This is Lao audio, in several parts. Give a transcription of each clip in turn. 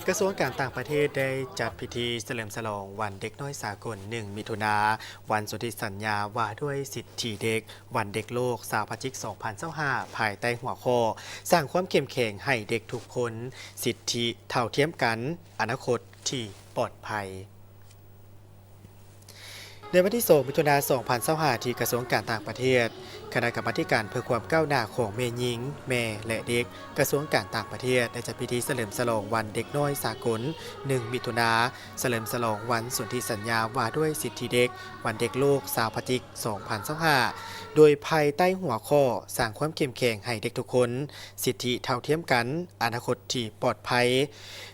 ກະຊວງການຕ່າງປະເທດໄດ້ຈັດພິທີສະເຫຼີມສະຫຼອງວັນເດັກນ້ອຍສາກົນ ໜຶ່ງ ມິຖຸນາ, ວັນສົນທິສັນຍາວ່າດ້ວຍສິດທິເດັກ, ວັນເດັກໂລກ ຊາວພະຈິກ ສອງພັນຊາວຫ້າ ພາຍໃຕ້ຫົວຂໍ້ ສ້າງຄວາມເຂັ້ມແຂງໃຫ້ເດັກທຸກຄົນ, ສິດທິເທົ່າທຽມກັນ, ອະນາຄົດທີ່ປອດໄພ. ໃນວັນທີສອງ ມິຖຸນາ ສອງພັນຊາວຫ້າ ທີ່ກະຊວງການຕ່າງປະເທດ, ຄະນະກຳມາທິການເພື່ອຄວາມກ້າວໜ້າຂອງແມ່ຍິງ, ແມ່ ແລະ ເດັກ, ກະຊວງການຕ່າງປະເທດ ໄດ້ຈັດພິທີສະເຫຼີມສະຫຼອງວັນເດັກນ້ອຍສາກົນ ໜຶ່ງ ມິຖຸນາ, ສະເຫຼີມສະຫຼອງວັນສົນທິສັນຍາວ່າດ້ວຍສິດທິເດັກ, ວັນເດັກໂລກ ຊາວພະຈິກ ສອງພັນຊາວຫ້າ ໂດຍພາຍໃຕ້ຫົວຂໍ້ ສ້າງຄວາມເຂັ້ມແຂງໃຫ້ເດັກທຸກຄົນ, ສິດທິເທົ່າທຽມກັນ, ອະນາຄົດທີ່ປອດໄພ,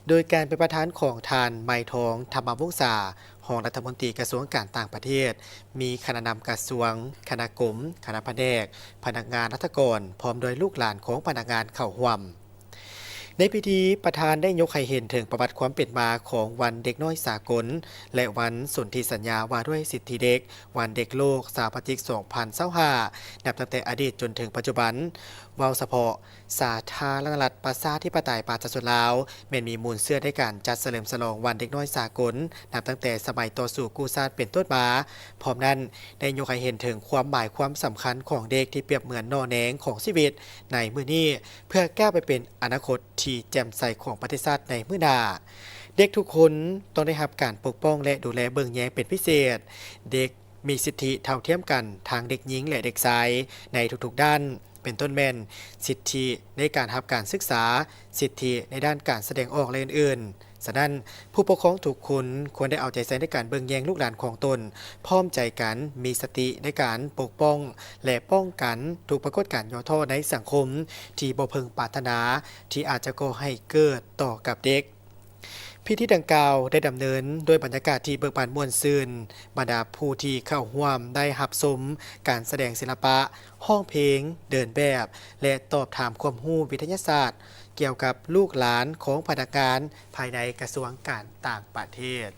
ໂດຍການເປັນປະທານຂອງທ່ານ ໄມທອງ ທຳມະວົງສາ, ຮອງລັດຖະມົນຕີກະຊວງການຕ່າງປະເທດ, ມີຄະນະນຳກະຊວງ, ຄະນະກົມ, ຄະນະພະແນກ, ພະນັກງານລັດຖະກອນ, ພ້ອມດ້ວຍລູກຫຼານຂອງພະນັກງານເຂົ້າຮ່ວມ. ໃນພິທີ, ປະທານໄດ້ຍົກໃຫ້ເຫັນເຖິງປະຫວັດຄວາມເປັນມາຂອງວັນເດັກນ້ອຍສາກົນ ແລະ ວັນສົນທິສັນຍາວ່າດ້ວຍສິດທິເດັກ, ວັນເດັກໂລກ ຊາວພະຈິກ ສອງພັນຊາວຫ້າ ນັບຕັ້ງແຕ່ອະດີດຈົນເຖິງປັດຈຸບັນ. ເວົ້າສະເພາະ ສາທາລະນະລັດ ປະຊາທິປະໄຕ ປະຊາຊົນລາວ ແມ່ນມີມູນເຊື້ອໃນການຈັດສະເຫຼີມສະຫຼອງວັນເດັກນ້ອຍສາກົນ ນັບຕັ້ງແຕ່ສະໄໝຕໍ່ສູ້ກູ້ຊາດເປັນຕົ້ນມາ. ພ້ອມນັ້ນ, ໄດ້ຍົກໃຫ້ເຫັນເຖິງຄວາມໝາຍຄວາມສຳຄັນຂອງເດັກທີ່ປຽບເໝືອນໜໍ່ແໜງຂອງຊີວິດໃນມື້ນີ້ ເພື່ອກ້າວໄປເປັນອະນາຄົດທີ່ແຈ່ມໃສຂອງປະເທດຊາດໃນມື້ໜ້າ. ເດັກທຸກຄົນຕ້ອງໄດ້ຮັບການປົກປ້ອງ ແລະ ດູແລເບິ່ງແຍງເປັນພິເສດ. ເດັກມີສິດທິເທົ່າທຽມກັນ ທັງເດັກຍິງ ແລະ ເດັກຊາຍ ໃນທຸກໆດ້ານ ເປັນຕົ້ນແມ່ນ ສິດທິໃນການຮັບການສຶກສາ, ສິດທິໃນດ້ານການສະແດງອອກ ແລະ ອື່ນໆ. ສະນັ້ນ, ຜູ້ປົກຄອງທຸກຄົນຄວນໄດ້ເອົາໃຈໃສ່ໃນການເບິ່ງແຍງລູກຫຼານຂອງຕົນ, ພ້ອມໃຈກັນມີສະຕິໃນການປົກປ້ອງ ແລະ ປ້ອງກັນທຸກປາກົດການຫຍໍ້ທໍ້ໃນສັງຄົມທີ່ບໍ່ເພິ່ງປາດຖະໜາ ທີ່ອາດຈະກໍ່ໃຫ້ເກີດຕໍ່ກັບເດັກ. ພິທີດັ່ງກ່າວໄດ້ດຳເນີນດ້ວຍບັນຍາກາດທີ່ເບີກບານມ່ວນຊື່ນ. ບັນດາຜູ້ທີ່ເຂົ້າຮ່ວມໄດ້ຮັບຊົມການສະແດງສິລະປະ, ຮ້ອງເພງ, ເດີນແບບ ແລະ ຕອບຖາມຄວາມຮູ້ວິທະຍາສາດ ກ່ຽວກັບລູກຫຼານຂອງພະນັກງານພາຍໃນກະຊວງການຕ່າງປະເທດ.